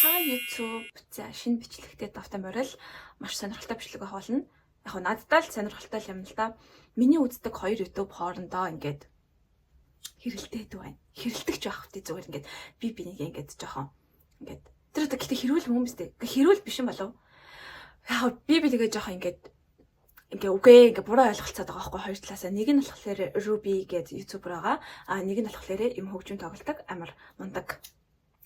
Hi, YouTube. За, шинэ бичлэгтэй тавтай морил, маш сонирхолтой бичлэг авах болно. Яг нь надтай л сонирхолтой юм л да. Миний үздэг хоёр YouTube хоорондоо ингээд хэрэлдээд байна. Хэрэлдэгч байх хөтэй, зүгээр ингээд би бинийг ингээд жоохон ингээд тэр одоо гэтээ хэрүүл юм биз дээ. Хэрүүл биш юм болов. Яг би бинийг жоохон ингээд ингээ үгээ ингээ буруу ойлголцоод байгаа байхгүй хоёр талаасаа. Нэг нь болохоор Ruby гэдэг YouTuber байгаа. А нэг нь болохоор юм хөгжим тоглодог амар мундаг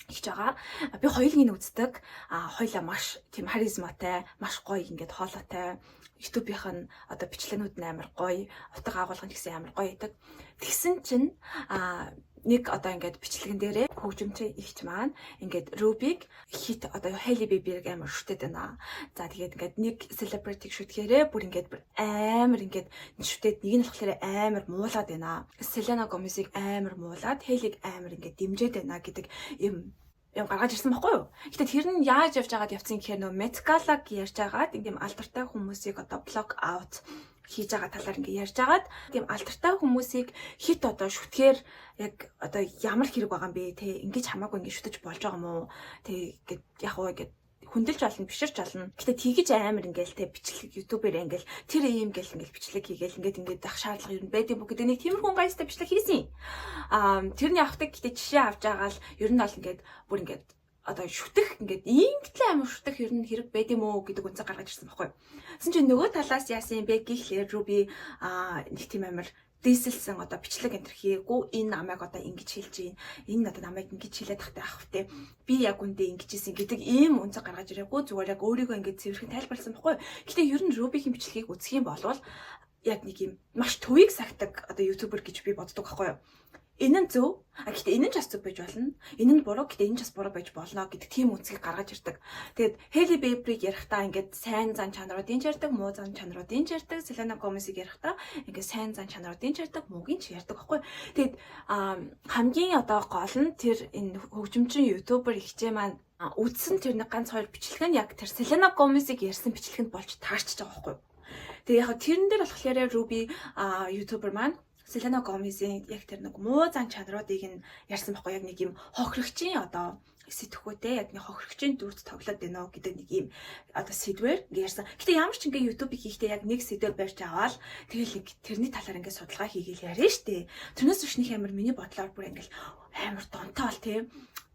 хийж байгаа. Би хоёулыг нь үздэг. А хоёлаа маш тийм харизматай, маш гоё ингээд хоолойтой. YouTube-ийнх нь одоо бичлэгнүүд нь амар гоё, утга агуулга нь гэсэн амар гоё байдаг. Тэгсэн чинь нэг одоо ингээд бичлэгэн дээрээ хөгжимчин эгч маань ингээд Ruby-г хит одоо Hailey Bieber-г амар шүтээд байна. За, тэгээд ингээд нэг celebrity-г шүтгэхээрээ бүр ингээд бүр амар ингээд шүтээд, нэг нь болохоор амар муулаад байна. Selena Gomez-ыг амар муулаад, Hailey-г амар ингээд дэмжиж байна гэдэг юм юм гаргаж ирсэн байхгүй юу? Гэтэ тэр нь яаж явж байгаад явцсан гэхээр нөө Met Gala-г ярьж байгаад ингээм алдартай хүмүүсийг одоо block out хийж байгаа талаар ингээ ярьж агаад, тийм алдартай хүмүүсийг хит одоо шүтгэхээр яг одоо ямар хэрэг байгаа юм бэ, те, ингэж хамаагүй ингэ шүтэж болж байгаа юм уу, те, ингээд яг уу ингээд хүндэлж болно, биширч болно. Гэтэ тэгэж амар ингээл те бичлэг YouTube-ээр ингээл тэр ийм гэл ингээл бичлэг хийгээл ингээд ингээд ах шаардлага ер нь байд юм уу гэдэг нэг тиймэрхүү гайстай бичлэг хийсэн. Аа, тэрний авахдаг гэтэ жишээ авч байгаа л ер нь бол ингээд бүр ингээд одоо шүтэх, ингээд ингэтлээ амар шүтэх ер нь хэрэг байд юм уу гэдэг үнцэг гаргаж ирсэн байхгүй. Тэгсэн чинь нөгөө талаас яасан юм бэ гэхлээр Ruby нэг тийм амар дээсэлсэн одоо бичлэг энэ төр хийгээгүй, энэ намайг одоо ингэж хэлж гин, энэ надад намайг ингэж хэлээд тахтай ах вэ, би яг үндэ ингэж хийсэн гэдэг ийм үнцэг гаргаж ирээгүй, зүгээр яг өөрийгөө ингэж цэвэрхэн тайлбарласан байхгүй. Гэтэ ер нь Ruby-ийн бичлэгийг үзэх юм бол яг нэг юм маш төвийг сахидаг одоо YouTuber гэж би боддог байхгүй юу. Энэ нь зөв. А гэхдээ энэ нь ч бас зөв байж болно. Энэ нь буруу, гэхдээ энэ ч бас буруу байж болно гэдэг тийм үнцгийг гаргаж ирдэг. Тэгээд Hailey Bieber-ыг ярихдаа ингээд сайн зан чанаруудын ч ярьдаг, муу зан чанаруудын ч ярьдаг. Selena Gomez-ыг ярихдаа ингээд сайн зан чанаруудын ч ярьдаг, муугийн ч ярьдаг байхгүй. Тэгээд хамгийн одоо гол нь тэр энэ хөгжимчин YouTuber эгчээ маань үдсэн тэр нэг ганц хоёр бичлэг нь яг тэр Selena Gomez-ыг ярьсан бичлэгэнд болж таарчж байгаа байхгүй. Тэгээ яг тэрэн дээр болохоор Ruby YouTuber маань Selena Gomez-ийн яг тэр нэг муу зан чанаруудыг нь ярьсан байхгүй, яг нэг юм хохирогчийн одоо сэтгхүүтэй, яг нэг хохирогчийн дүрт тоглоод байна уу гэдэг нэг юм одоо сэдвэр ингэ ярьсан. Гэтэ ямар ч ингээ YouTube-ыг хийхдээ яг нэг сэдвээр барьж аваад тэгэл нэг тэрний талаар ингээ судалгаа хийгээл яриа штэ. Тэрнээс биш нэг амар миний бодлоор бүр ингээл амар донтоол тийм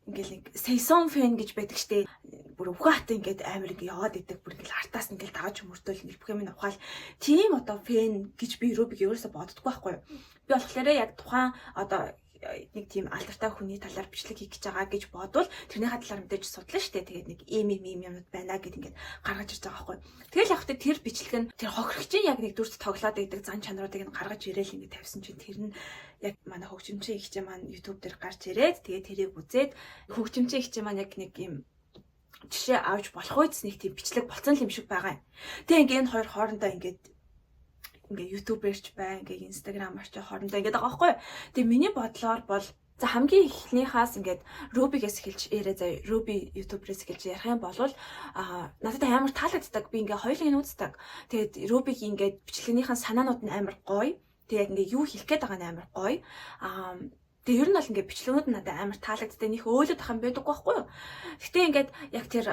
ингээл нэг Saison fan гэж байдаг штэ. Бүр өвхөн хат ингээд амар ингээ яваад идэг. Бүр ингээл артаас ингээл дагаж мөртөөл ингээл бүх юм ухаал. Тийм одоо fan гэж би Ruby-г ерөөсө боддоггүй байхгүй юу. Би болохоор яг тухайн одоо нэг тийм алдартай хүний талаар бичлэг хийх гэж байгаа гэж бодвол тэрнийхээ талаар мэдээж судлаа штэ. Тэгээд нэг ийм ийм ийм юмнууд байна гэд ингээд гаргаж ирж байгаа байхгүй. Тэгэл яг тэр бичлэг нь тэр хохирогчийн яг нэг дүрт тоглоод идэг зан чанаруудыг нь гаргаж ирээл ингээд тавьсан чинь тэр нь яг манай хөгжимчин эгчээ маань YouTube дээр гарч ирээд, тэгээд тэрийг үзээд хөгжимчин эгчээ маань яг нэг юм жишээ авч болох үйс нэг тийм бичлэг болцсон юм шиг байгаа юм. Тэгээ ингээд энэ хоёр хоорондоо ингээд ингээ YouTuber-ч бай, ингээ Instagram-аар ч хоорондоо ингээд байгаа байхгүй юу. Тэгээ миний бодлоор бол, за, хамгийн эхнийхээс ингээд Ruby-гээс эхэлж яриа заяа. Ruby YouTuber-ээс эхэлж ярих юм бол надад амар таалагддаг. Би ингээ хоёулыг нь үздэг. Тэгээд Ruby-гийн ингээд бичлэгнийхэн санаанууд нь амар гоё. Тэгээ яг ингээ юу хэлэх гээд байгаа нь амар гоё. Тэгээ ер нь бол ингээ бичлэгнүүд нь надад амар таалагддаг. Нэх өөлөд ах юм байдаггүй байхгүй юу. Гэтэ ингээд яг тэр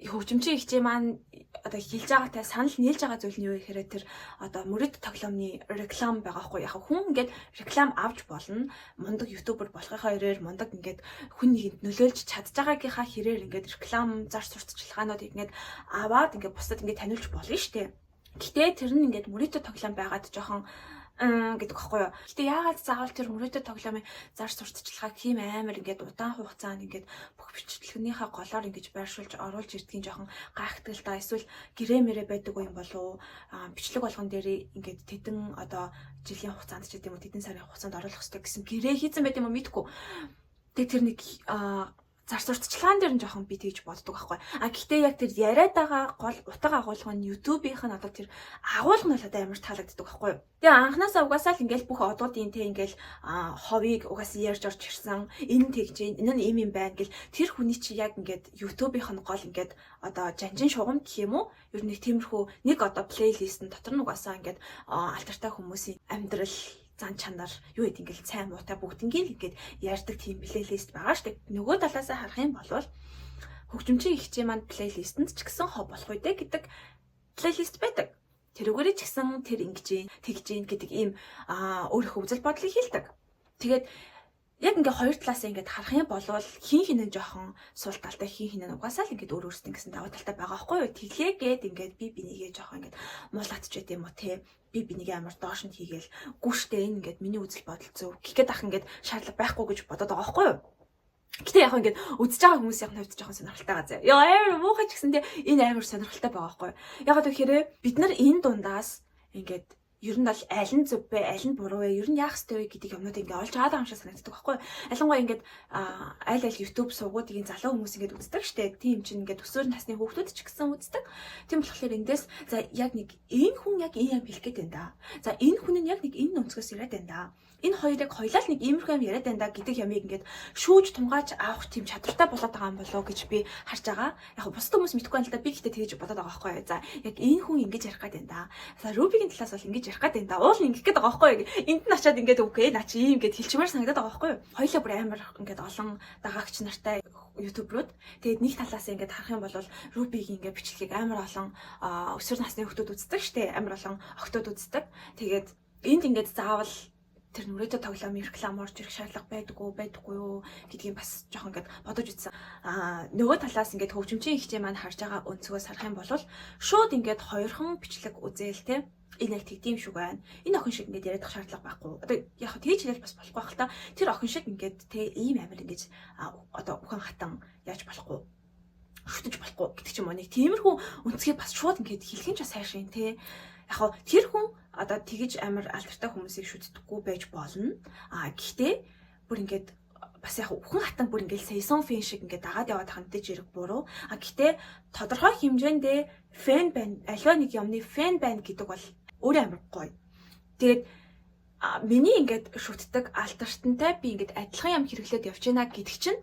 хөгжимчин эгчээ маань одоо хэлж байгаатай санал нийлж байгаа зүйл нь юу гэхээр тэр одоо мөрөд тоглоомны реклам байгаа хгүй. Яг хүн ингээд реклам авч болно. Мундаг YouTuber болохынхаа хэрээр, мундаг ингээд хүн нэгэнд нөлөөлж чадж байгаагийнхаа хэрээр ингээд реклам зар сурталчилгаанууд ингээд аваад ингээд бусдад ингээд таниулж болно штэ. Гэтэ тэр нь ингээд мөрөөдө тоглоом байгаад жоохон гэдэг багхгүй юу. Гэтэ яагаад заавал тэр мөрөөдө тоглоомын зар сурталчилгааг тийм амар ингээд удаан хугацаанд ингээд бүх бичлэгнийхээ голоор ингэж байршуулж оруулж ирдгийг жоохон гайхдаг л да. Эсвэл гэрээ мэрэ байдаг юм болов уу? Бичлэг болгон дээр ингээд тэдэн одоо жилийн хугацаанд ч гэдэм үү, тэдэн сарын хугацаанд оруулах хэрэгтэй гэсэн гэрээ хийцэн байт юм уу, мэдэхгүй. Тэгээ тэр нэг зар сурталчилгаан дээр нь жоохон би тэгж боддог байхгүй. А гэхдээ яг тэр яриад байгаа гол утга агуулга нь, YouTube-ийнх нь одоо тэр агуулга нь бол одоо амар таалагддаг байхгүй. Тэгээ анхнаасаа угаасаа л ингээл бүх одуудын те ингээл ховыг угаасаа ярьж орж ирсэн. Энэ тэгж, энэ нь ийм юм байна гэл тэр хүний чи яг ингээд YouTube-ийнх нь гол ингээд одоо жанжин шугам гэх юм уу? Ер нь нэг тиймэрхүү нэг одоо playlist нь дотор нь угаасаа ингээд алдартай хүмүүсийн амьдрал, зан чанар, юу гэдэг, ингээл сайн муутай бүгднгийн л ингээд ярьдаг тийм playlist байгаа шүү дээ. Нөгөө талаасаа харах юм бол Хөгжимчин эгчийн маань playlist энд ч гэсэн хов болох үедээ гэдэг playlist байдаг. Тэрүүгээрээ ч гэсэн тэр ингэж гин, тэгж гин гэдэг ийм өөрийнхөө үзэл бодлыг хэлдэг. Тэгээд яг ингээ хоёр талаас ингээд харах юм бол хин хинэн жоохон сул талтай, хин хинэн угаасаа л ингээд өөр өөрсдөө гэсэн давуу талтай байгаа байхгүй юу. Тэглээгээд ингээд би бинийгээ жоохон ингээд муулаад ч байт юм уу те. Би бинийгээ амар доош нь хийгээл гүштэй, энэ ингээд миний үзэл бодол зөв гэх гээд ах ингээд шаардлага байхгүй гэж бодоод байгаа байхгүй юу. Гэтэ яг ингээд үзэж байгаа хүмүүс яг хувьд жоохон сонирхолтой байгаа заа. Яа, амар муухай ч гэсэн те, энэ амар сонирхолтой байгаа байхгүй юу. Яг тэгэхээр бид нар энэ дундаас ингээд ер нь бол аль нь зөв бэ, аль нь буруу вэ, ер нь яах ёстой вэ гэдэг юмнууд ингээ олж аваад байгаа юм шиг санагддаг байхгүй юу? Ялангуяа ингээд аль аль YouTube сувгуудыг залуу хүмүүс ингээд үздэг штэ. Тийм чинь ингээд өсвөр насны хүүхдүүд ч гэсэн үздэг. Тийм болохоор эндээс за, яг нэг энэ хүн яг ийм юм хэлэх гээд байна да. За, энэ хүн нь яг нэг энэ өнцгөөс яриад байна да. Энэ хоёрыг хоёлаа л нэг иймэрхүү юм яриад байна да гэдэг ямыг ингээд шүүж тунгааж авах тийм чадвартай болоод байгаа юм болоо гэж би харж байгаа. Яг бусад хүмүүс мэдэхгүй байна л да. Би гэхдээ тэгэж бодоод байгаа байхгүй юу? За, яг энэ хүн ингэж ярих гээд байна да. За, Рубигийн талаас бол ингэж ярих гээд байна да. Уул нь ингэх гээд байгаа байхгүй юу? Энд нь очиад ингээд okay, наа чи ийм гэд хэлчмээр санагдаад байгаа байхгүй юу? Хоёлаа бүр амар ингээд олон дагагч нартай YouTuber үүд. Тэгээд нэг талаас ингээд харах юм бол Рубигийн ингээд бичлэгийг амар олон өсвөр насны хүүхдүүд үздэг штэ. Амар олон охтууд үздэг. Тэгээд энд ингээд заавал тэр нүрээдээ тоглоом реклам орж ирэх шаардлага байдаггүй байдаггүй юу гэдгийг бас жоохон ингээд бодож үзсэн. Нөгөө талаас ингээд хөгжимчин эгчээ маань харж байгаа өнцгөөс харах юм бол шууд ингээд хоёрхан бичлэг үзээл те, энэ яг тэгдэм шүү байна. Энэ охин шиг ингээд яриад шаардлага байхгүй. Одоо яг тэгж хэлэл бас болохгүй байх л та. Тэр охин шиг ингээд те, ийм амар ингэж одоо үхэн хатан яаж болохгүй, шүтэж болохгүй гэдэг ч юм уу, нэг тиймэрхүү өнцгийг бас шууд ингээд хэлэх нь ч бас сайшин те. Яг хоо тэр хүн одоо тэгэж амар алдартай хүмүүсийг шүтдэггүй байж болно. Гэхдээ бүр ингээд бас яг үхэн хатан бүр ингээд саясан fan шиг ингээд дагаад яваад байгаа мэдээж хэрэг буруу. Гэхдээ тодорхой хэмжээндээ fan байна. Аливаа нэг юмны fan байна гэдэг бол өөрөө амар гоё. Тэгээд миний ингээд шүтдэг алдартантай би ингээд адилхан юм хэрэглээд явж байна гэдэг чинь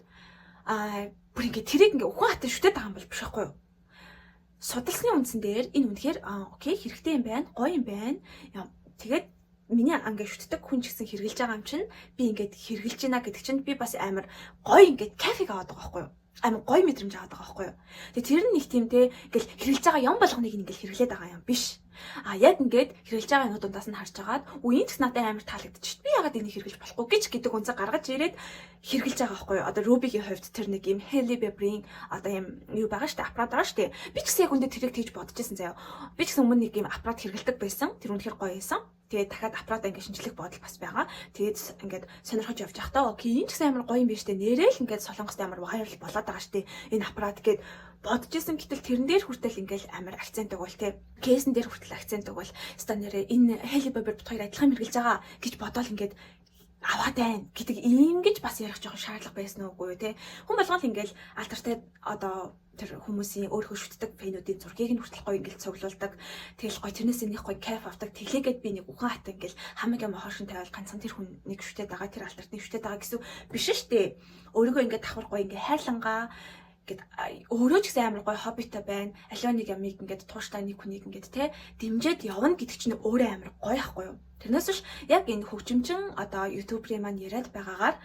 бүр ингээд тэрийг ингээд үхэн хатан шүтээд байгаа юм бол биш байхгүй юу? Судалсны үндсэн дээр энэ үнэхээр okay, хэрэгтэй юм байна, гоё юм байна. Тэгээд миний ингээд шүтдэг хүн ч гэсэн хэрэглэж байгаа юм чинь би ингээд хэрэглэж байна гэдэг чинь би бас амар гоё ингээд кайфыг аваад байгаа байхгүй юу? Амар гоё мэдрэмж аваад байгаа байхгүй юу? Тэгээ тэр нь нэг тийм те, ингээл хэрэглэж байгаа юм болгоныг ингээл хэрэглээд байгаа юм биш. Яг ингээд хэрэглэж байгаа юмнууд дундаас нь харж агаад үе энэ ч надад амар таалагдчих. Би ягаад энийг хэрэглэж болохгүй гэж гэдэг үнцэг гаргаж ирээд хэрэглэж байгаа байхгүй юу? Одоо Ruby-гийн хувьд тэр нэг юм Hailey Bieber-ийн одоо юм юу байгаа штэ, аппарат байгаа штэ. Би ч гэсэн яг үндэ тэрийг тэгж бодож байсан заяа. Би ч гэсэн өмнө нэг юм аппарат хэрэглэдэг байсан. Тэр үнэхээр гоё байсан. Тэгээд дахиад аппарат ингээд шинжлэх бодол бас байгаа. Тэгээд ингээд сонирхож явж байхдаа okay, энэ ч гэсэн амар гоё юм биш үү? Нэрэл ингээд Солонгост амар viral болоод байгаа штэ. Энэ аппарат гээд бодож исэн, гэтэл тэрэн дээр хүртэл ингээл амар акцент өгвөл те. Case эн дээр хүртэл акцент өгвөл ста нэрээ энэ Hailey Bieber бит хоёр адилхан хэрэглэж байгаа гэж бодоол ингээд аваад байна гэдэг ингэж бас ярих жоохон шаардлага байсан уугүй юу те. Хүн болгон л ингээл алдартай одоо тэр хүмүүсийн өөрийнхөө шүтдэг fan үүдийн зургийг нь хүртэл гоё ингээл цуглуулдаг. Тэгэл гоё тэрнээс нэг гоё кайф авдаг. Тэглээгээд би нэг үхэн хат ингээл хамаг юм хоошин тавиал ганцхан тэр хүн нэг шүтээд байгаа, тэр алтартыг шүтээд байгаа гэсэн биш шүү дээ. Өөрийгөө ингээд давхар гоё ингээд хайрлангаа ингээд өөрөө ч гэсэн амар гоё хоббитой байна. Аливаа нэг ямыг ингээд тууштай нэг хүнийг ингээд те, дэмжиж явна гэдэг чинь өөрөө амар гоё ахгүй юу? Тэрнээс биш яг энэ хөгжимчин одоо YouTuber ын маань яриад байгаагаар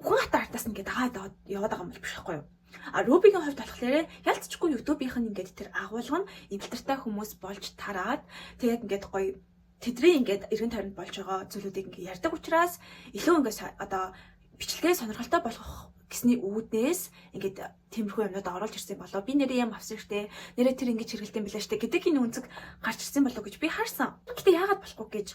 үхэн хата артаас ингээд дагаад яваад байгаа юм бол биш ахгүй юу? Рубигийн хувьд болохоор ялцчгүй YouTube-ийнх нь ингээд тэр агуулга нь импланттай хүмүүс болж тараад, тэгээд ингээд гоё тэдний ингээд эргэн тойронд болж байгаа зүйлүүдийг ингээд ярьдаг учраас илүү ингээд одоо бичлэгээ сонирхолтой болгох гэсний үүднээс ингээд тиймэрхүү юмнууд оруулж ирсэн болоо. Би нэрээ юм авсан штэ. Нэрээ тэр ингэж хэрэгэлдэм билээ штэ гэдэг энэ үнцэг гарч ирсэн болоо гэж би харсан. Гэтэ яагаад болохгүй гэж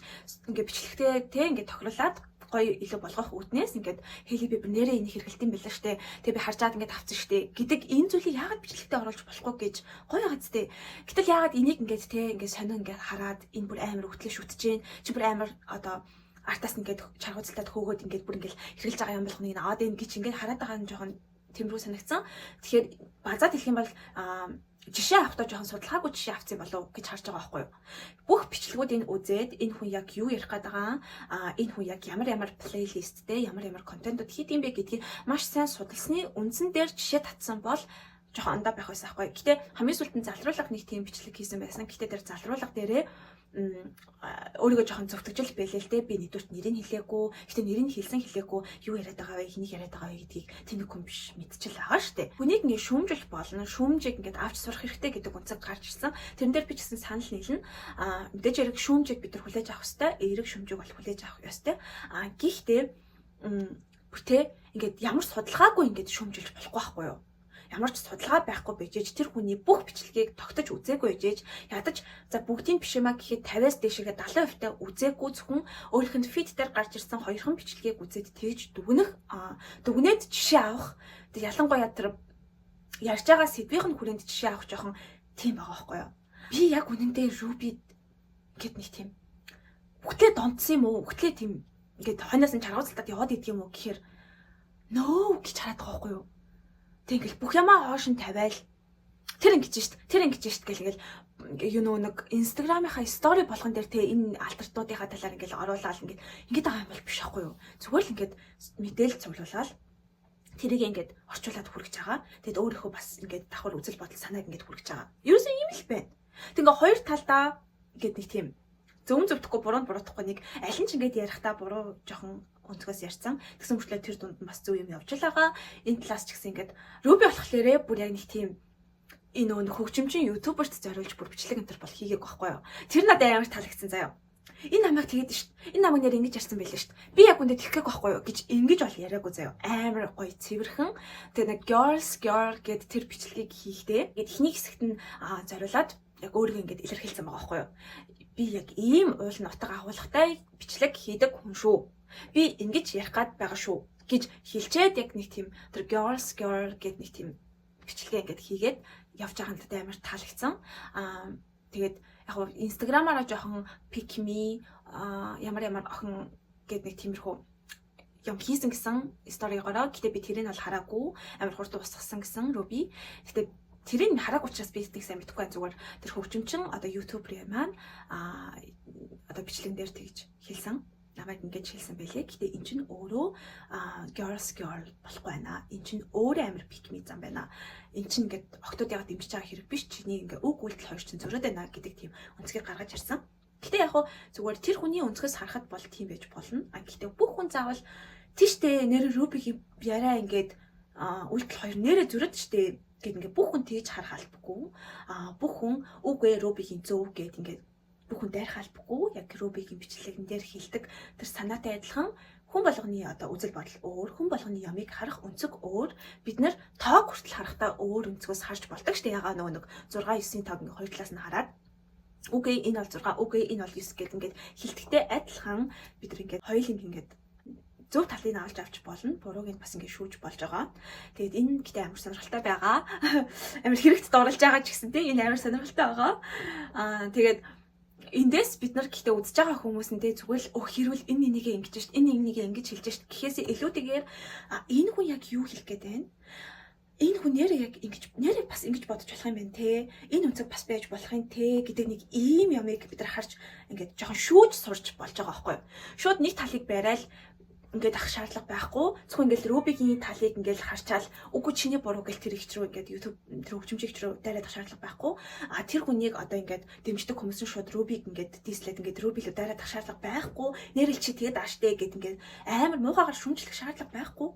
ингээд бичлэгтээ те, ингээд тохируулаад гоё илүү болгох үүднээс ингээд Hailey Bieber нэрээ энийг хэрэгэлдэм билээ штэ. Тэгээ би харжаад ингээд авсан штэ гэдэг энэ зүйлийг яагаад бичлэгтээ оруулж болохгүй гэж гоё яагаад те. Гэтэл яагаад энийг ингээд те, ингээд сонин ингээд хараад энэ бүр амар хөтлөө шүтэж гин чи бүр амар одоо артаас ингээд чаргууцалтад хөөгөөд ингээд бүр ингээд хэрэглэж байгаа юм болгоныг аваад ийн гэж ингээд хараад байгаа нь жоохон тэмрүү санагдсан. Тэгэхээр базаад хэлэх юм бол жишээ авахдаа жоохон судалгаагүй жишээ авсан болов гэж харж байгаа байхгүй юу. Бүх бичлэгүүдийг үзээд энэ хүн яг юу ярих гээд байгаа, энэ хүн яг ямар ямар playlist тэй, ямар ямар контентууд хийд юм бэ гэдгийг маш сайн судалсны үндсэн дээр жишээ татсан бол жоохон андаа байх байсан байхгүй. Гэтэ хамгийн сүүлд нь залруулга нэг тийм бичлэг хийсэн байсан. Гэтэ тэр залруулга дээрээ Өөрийгөө жоохон зөвтгөжл байлээ л дээ. Би нэгдүгээрт нэрийг хэлээгүй. Гэтэ нэрийг хэлсэн хэлээгүй, юу яриад байгаа вэ, хэнийг яриад байгаа вэ гэдгийг тэнэг хүн биш, мэдчихэл байгаа шүү дээ. Хүнийг ингээд шүүмжлэх болно. Шүүмжийг ингээд авч сурах хэрэгтэй гэдэг өнцөг гарч ирсэн. Тэрэн дээр би ч гэсэн санал нийлнэ. Мэдээж хэрэг шүүмжийг бид нар хүлээж авах ёстой. Эерэг шүүмжийг бол хүлээж авах ёстой. Гэхдээ бүртээ ингээд ямар судалгаагүй ингээд шүүмжилж болохгүй байхгүй юу? Ямар ч судалгаа байхгүй байжээж, тэр хүний бүх бичлэгийг тогтож үзээгүй байжээж, ядаж за бүгдийг биш юмаа гэхэд 50-аас дээшээгээ 70% та үзээгүй, зөвхөн өөрийнх нь feed дээр гарч ирсэн хоёрхан бичлэгийг үзээд тэгж дүгнэх, дүгнээд жишээ авах, тэг ялангуяа тэр ярьж байгаа сэдвийнх нь хүрээнд жишээ авах жоохон тийм байгаа байхгүй юу? Би яг үнэндээ Ruby гэд нэг тийм үхтлээ донтсон юм уу? Үхтлээ тийм ингээд хойноос нь чаргууцалтад яваад идэг юм уу гэхээр нөө гэж хараад байгаа байхгүй юу? Тэг ингээл бүх юмаа хоош нь тавиал тэр ингэж шít, тэр ингэж шít гэл ингээл юу нөө нэг Instagram-ийнхаа story болгон дээр те энэ алтартуудынхаа талаар ингээл оруулаад ингээд ингээд байгаа юм бол биш байхгүй юу? Зүгээр л ингээд мэдээлэл цуглуулаад тэрийг ингээд орчуулад хүргэж байгаа. Тэгэд өөрийнхөө бас ингээд давхар үзэл бодол санааг ингээд хүргэж байгаа. Ерөөсөө ийм л байна. Тэг ингээд хоёр талдаа ингээд нэг тийм зөв зөвдөхгүй, буруунд буруутахгүй, нэг аль нь ч ингээд ярихдаа буруу жоохон өнцгөөс ярьсан. Тэгсэн мөртлөө тэр дунд нь бас зөв юм явж л байгаа. Энэ талаас ч гэсэн ингээд Ruby болохлээрээ бүр яг нэг тийм энэ нөгөө хөгжимчин YouTuber т зориулж бүр бичлэг энэ төр бол хийгээг байхгүй юу. Тэр надад амар таалагдсан заяа. Энэ намайг тэгээд шít. Энэ намайг нэр ингэж ярьсан байлээ шít. Би яг үндэ тэгэх байхгүй юу гэж ингэж бол яриаггүй заяа. Амар гоё цэвэрхэн. Тэгээ нэг girls girl гэд тэр бичлэгийг хийхдээ ингээд эхний хэсэгт нь зориулаад яг өөрийгөө ингэж илэрхийлсэн байгаа байхгүй юу. Би яг ийм уул нутаг агуулгатай бичлэг хийдэг хүн шүү. Би ингэж ярих гад байгаа шүү гэж хэлчээд яг нэг тийм тэр girls girl гэд нэг тийм бичлэгээ ингээд хийгээд явж байгаа надад амар таалагдсан. Тэгээд яг гоо Instagram-аараа жоохон pick me ямар ямар охин гэд нэг тиймэрхүү юм хийсэн гэсэн story гороо. Гэтэ би тэрийг бол хараагүй. Амар хурд устгасан гэсэн Ruby. Гэтэ тэрийг хараагүй учраас би нэг сайн мэдэхгүй байна. Зүгээр тэр хөгжимчин одоо YouTuber маань одоо бичлэгэн дээр тэгж хэлсэн, намайг ингэж хэлсэн байлээ. Гэтэ эн чинь өөрөө girls girl болохгүй байна. Эн чинь өөрөө амар pick me зам байна. Эн чинь ингээд охтууд ягаад дэмжиж байгаа хэрэг биш. Чиний ингээ үг үйлдэл хоёр чинь зөрөөд байна гэдэг тийм өнцгийг гаргаж ирсэн. Гэтэ яг хуу зүгээр тэр хүний өнцгөөс харахад бол тийм байж болно. Гэтэ бүх хүн заавал тийштэй нэр Рубигийн яриа ингээд үйлдэл хоёр нэрээ зөрөөд штэ гэд ингээ бүх хүн тэгж харах албагүй. Бүх хүн үгүй, Рубигийн зөв гэд ингээд бүх хүн дайрах албагүй. Яг Рубигийн бичлэгэн дээр хэлдэг тэр санаатай адилхан хүн болгоны одоо үзэл бодол өөр, хүн болгоны ямыг харах өнцөг өөр. Бид нэр тоог хүртэл харахтаа өөр өнцгөөс харж болдог штэ. Ягаа нөгөө нэг 6 9-ийн тоог ингээ хоёр талаас нь хараад үгүй, энэ бол 6, үгүй, энэ бол 9 гэд ингээд хилтгэхдээ адилхан бид нар ингээд хоёулынг ингээд зөв талыг авч авч болно. Бурууг нь бас ингээд шүүж болж байгаа. Тэгээд энэ гэтээ амар сонирхолтой байгаа. Амар хэрэгт дурлж байгаа ч гэсэн тийм энэ амар сонирхолтой байгаа. Тэгээд эндээс бид нар гэхдээ үзэж байгаа хүмүүс нь те зүгээр л өх хэрвэл энэ энийгээ ингэж шít, энэ энийгээ ингэж хэлж шít гэхээсээ илүүтэйгээр энэ хүн яг юу хэлэх гээд байна, энэ хүн нэрээ яг ингэж, нэрээ бас ингэж бодож болох юм байна те, энэ өнцөг бас байж болох юм те гэдэг нэг ийм ямыг бид нар харж ингээд жоохон шүүж сурч болж байгаа байхгүй юу. Шууд нэг талыг барайл ингээд ах шаардлага байхгүй. Зөвхөн ингээд Рубигийн талыг ингээд харчаал үгүй, чиний буруу гэл тэр ихч рүү ингээд YouTube тэр хөгжимчигч рүү дайраад ах шаардлага байхгүй. Тэр хүнийг одоо ингээд дэмждэг хүмүүс нь шууд Рубиг ингээд diss лээд ингээд Руби рүү дайраад ах шаардлага байхгүй. Нэрэл чи тэгээд ааштэй гэд ингээд амар муухайгаар шүмжлэх шаардлага байхгүй.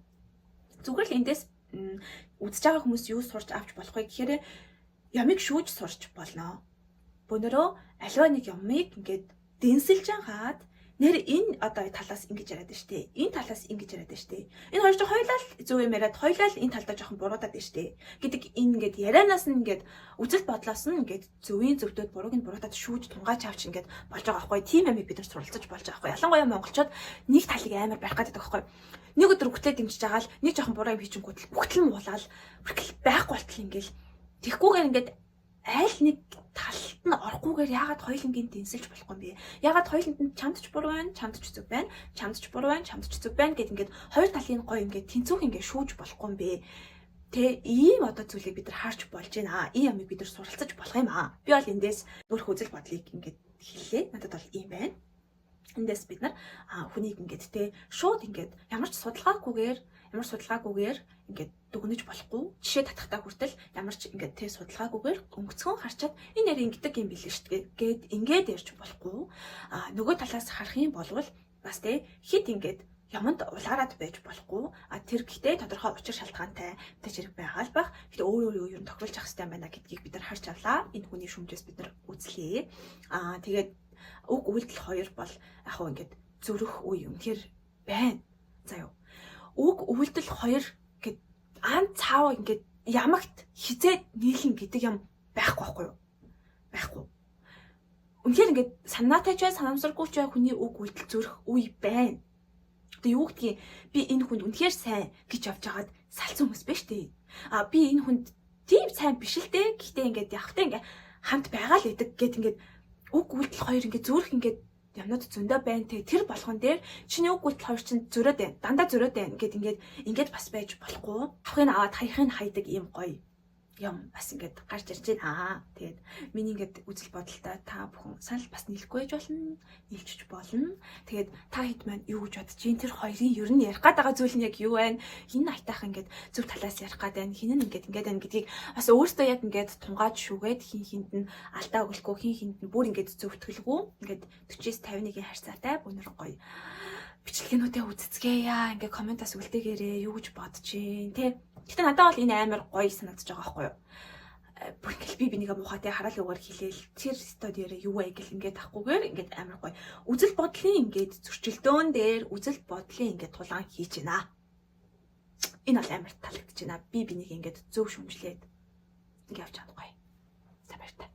Зүгээр л эндээс үзэж байгаа хүмүүс юу сурч авч болох вэ гэхээр ямыг шүүж сурч болно. Бөөнөрөө аливаа нэг ямыг ингээд дэнсэлж ангаад нэр энэ одоо талаас ингэж яриад байна штэ. Энэ талаас ингэж яриад байна штэ. Энэ хоёр чинь хоёулаа л зөв юм яриад, хоёулаа л энэ талдаа жоохон буруудаад байна штэ гэдэг энэ ингээд ярианаас нь ингээд үзэл бодлоос нь ингээд зөвийн зөвдөөд, бурууг нь буруудаад шүүж тунгааж авч ингээд болж байгаа байхгүй. Тийм амиг бид нар суралцаж болж байгаа байхгүй. Ялангуяа монголчууд нэг талыг амар барих гэдэг байхгүй. Нэг өдөр үхтлээ дэмжиж байгаа л нэг жоохон буруу юм хийчихэнгүүт л үхтэл нь муулаад хүртэл байхгүй болтол ингээл тэгхгүйгээр ингээд аль нэг талд нь орохгүйгээр яагаад хоёулангийн дэнсэлж болохгүй юм бэ? Яагаад хоёуланд нь чамд ч буруу байна, чамд ч зөв байна, чамд ч буруу байна, чамд ч зөв байна гэд ингээд хоёр талын гоё ингээд тэнцүүх ингээд шүүж болохгүй юм бэ? Тэ ийм одоо зүйлийг бид нар харж болж байна. Ийм ямыг бид нар суралцаж болох юм аа. Би бол эндээс өөрөх үзэл бодлыг ингээд хэллээ. Надад бол ийм байна. Эндээс бид нар хүнийг ингээд те шууд ингээд ямар ч судалгаагүйгээр ингээд дүгнэж болохгүй. Жишээ татахтаа хүртэл ямар ч ингээд тэ судалгаагүйгээр өнгөцгөн харчаад энэ нэр ингэдэг юм билээ шүү дээ гэд ингээд ярьж болохгүй. А нөгөө талаас харах юм бол бас тэ хит ингээд яманд улаарад байж болохгүй. А тэр гэхдээ тодорхой учир шалтгаантай мэдээж хэрэг байгаа л бах. Гэхдээ өөр өөр юу тохируулж авах хэрэгтэй байна гэдгийг бид нар харж авлаа. Энэ хүний шүмжээс бид нар үзлээ. А тэгээд үг үйлдэл хоёр бол яг хөө ингээд зөрөх үе үнэхээр байна. За юу. Үг үйлдэл хоёр гэд ан цаав ингээд ямагт хизээд нийлэн гэдэг юм байхгүй байхгүй юу? Байхгүй. Үнэхээр ингээд санаатай ч бай, санамсаргүй ч бай хүний үг үйлдэл зөрөх үе байна. Одоо юу гэдгийг би энэ хүнд үнэхээр сайн гэж явж хагаад салцсан хүмүүс байна шүү дээ. А би энэ хүнд тийм сайн биш л дээ. Гэхдээ ингээд явахтай ингээд хамт байгаа л идэг гэд ингээд үг үйлдэл хоёр ингээд зөөрөх ингээд юмнууд зөндөө байна те. Тэр болгон дээр чиний үг үйлдэл хоёр чинь зөрөөд байна. Дандаа зөрөөд байна гэд ингээд ингээд бас байж болохгүй. Авахыг аваад хаяхыг хайдаг ийм гоё юм бас ингээд гарч ирж байна. Аа тэгээд миний ингээд үзэл бодолтой та бүхэн санал бас нийлэхгүй байж болно, нийлчих болно. Тэгээд та хэд маань юу гэж бодож чинь, тэр хоёрын ер нь ярих гээд байгаа зүйл нь яг юу байна? Хин аятайх ингээд зөв талаас ярих гээд байна, хин нь ингээд ингээд байна гэдгийг бас өөртөө яг ингээд тунгааж шүгээд хин хинд нь алдаа өгөлгүй, хин хинд нь бүр ингээд зөвтгөлгүй ингээд 49-51-ийн харьцаатай бүүнөр гоё бичлэгнүүдээ үзцгээе. Ингээ comment аас үлдээгээрээ юу гэж бодож чинь те. Гэтэ надад бол энэ амар гоё санагдаж байгаа байхгүй юу? Бүр ингээл би бинийгээ муухай те хараал юугаар хэлээл тэр стод яриа юу вэ гэл ингээд тахгүйгээр ингээд амар гоё. Үзэл бодлын ингээд зөрчилдөөн дээр үзэл бодлын ингээд тулаан хийж байна. Энэ бол амар таалагдж байна. Би бинийг ингээд зөв шүмжлээд ингээд явж байгаа гоё. За, баяртай.